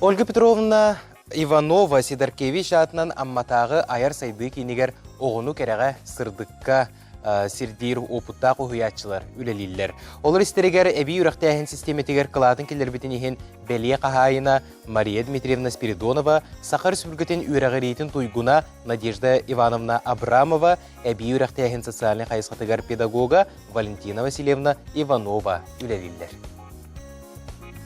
Ольга Петровна Иванова Сидоркевич аатынан Амматааҕы айар сайдыы киинигэр оҕону кэрэҕэ, сырдыкка сирдиир уопуттаах уһуйааччылар үлэлииллэр. Олор истэригэр эбии үрэхтээһин систиэмэтигэр кылаатын киллэрбитин иһин бэлиэ хаһаайына Мария Дмитриевна Спиридонова, Саха Республикатын үөрэҕириитин туйгуна Надежда Ивановна Абрамова, эбии үрэхтээһин социальнай хайысхатыгар педагога Валентина Васильевна Иванова үлэлииллэр.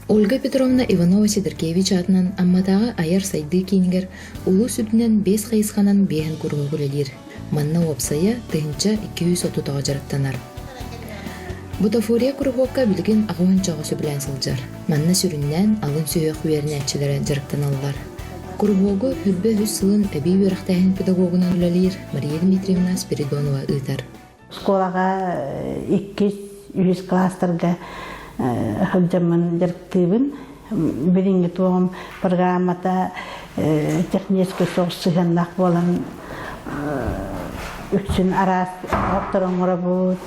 Ольга Петровна Иванова-Сидоркевич аатынан Амматааҕы айар сайдыы киинигэр улуус үрдүнэн биэс хайысханан биэһин куруһуок үлэлиир. Манна уопсайа 1230 оҕо дьарыктанар. Бутафория куруһуокка билигин 80 оҕо сөбүлээн сылдьар. Манна сүрүннээн алын сүһүөх үөрэнээччилэрэ дьарыктаналлар. Куруһуогу сүүрбэ үһүс сылын эбии үөрэхтээһин педагогунан үлэлиир Мария Дмитриевна Спиридонова ыытар. Оскуолаҕа иккис, үһүс класстарга сылдьаммын дьарыктыыбын. Билиҥҥи туоҕум программата техническэй соҕус сыһыаннаах буолан үксүн араас оһохтор оҥоробут,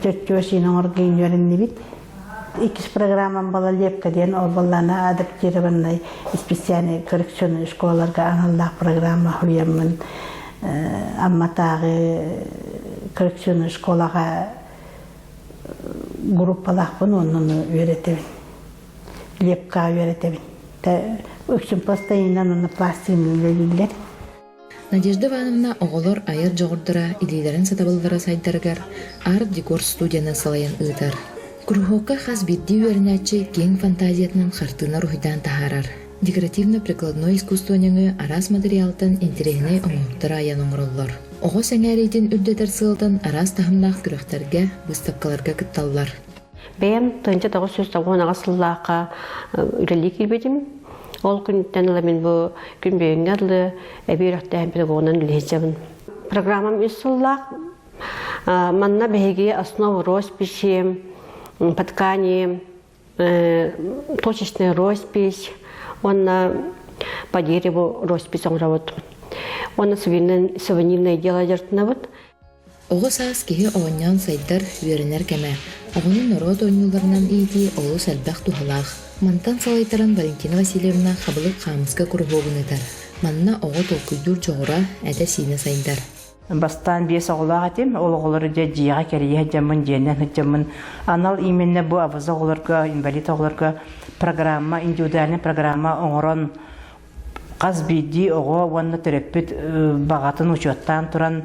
чөччүө оҥоргин үөрэннибит. Иккис программам была лепка диэн ол буоллаана адаптированный специальный коррекционный школаларга аналлаах программа хуйаммын Амматааҕы коррекционный школаҕа группалаахпын оннуну үөрэтэбин. Лепка үөрэтэбин. Үксүн постоянно онно пластинын үлэлииллэр. Надежда Ивановна оҕолор айар дьоҕурдара, илиилэрин сатабыллара сайдарыгар арт-декор студияны салайан ыытар. Куруһуокка хас биирдии үөрэнээччи киэҥ фантазиятынан хартыына уруһуйдаан таһаарар. Декоративно-прикладной искусство нөҥүө араас матырыйаалтан интэриэһинэй оҥоһуктары айан оҥороллор. Оҕо сэҥээриитин үрдэтэр сыалтан араас таһымнаах күрэхтэргэ, быыстапкаларга кытталлар. Бэйэм 1998 сыллаахха үлэлии киирбитим. Ол күнтэн ыла мин бу күн бүгүҥҥэ дылы эбии үөрэхтээһин педагогунан үлэлэһэбин. Программам үс сыллаах. Манна биһиги основу росписи, по ткани, точечная роспись уонна по дереву роспись оҥоробут. Уонна сувенирное дело дьарыктанабыт. Оҕо саас киһи оонньоон сайдар, үөрэнэр кэмэ. Оҕону норуот оонньууларынан иитии олус элбэх туһалаах. Мантан салайтаран Валентина Васильевна хабылык хаамыска куруһуогун ыытар. Манна оҕо толкуйдуур дьоҕура, этэ-сиинэ сайдар. Бастаан биэс оҕолоох этим. Ол оҕолору дьэ дьиэҕэ кэрийэ сылдьаммын, дьиэнэн сылдьаммын анал именно бу абаза оҕолорго, инвалид оҕолорго программа, индивидуальный программа оҥорон хас биирдии оҕо уонна төрөппүт баҕатын учуоттаан туран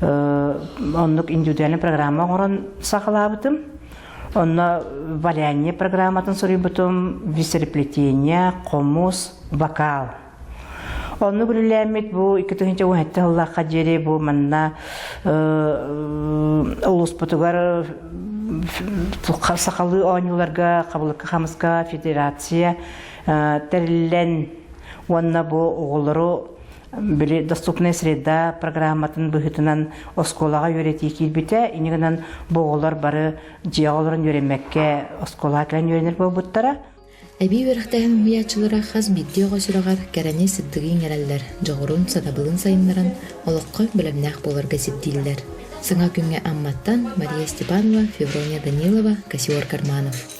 оннук индивидуальный программа оҥорон саҕалаабытым. Онно валяние программатын суруйбутум, бисереплетение, хомус, вокал. Оннук үлэлээммит бу 2017 сыллаахха диэри бу манна улууспутугар сахалыы оонньууларга хабылыкка хамыска федерация тэриллэн уонна бу оҕолору били доступная среда программатын быһыытынан оскуолаҕа үөрэтии киирбитэ. Инньэ гынан бу оҕолор бары дьиэҕэ олорон үөрэммэккэ оскуолаҕа кэлэн үөрэнэр буолбуттара. Эбии үөрэхтээһин уһуйааччылара хас биирдии оҕо сүрэҕэр кэрэни сырдыгы иҥэрэллэр, дьоҕурун, сатабылын сайыннаран, олоххо бэлэмнээх буоларга сирдииллэр. Саҥа күҥҥэ Амматтан Мария Степанова, Феврония Данилова, Косиор Карманов.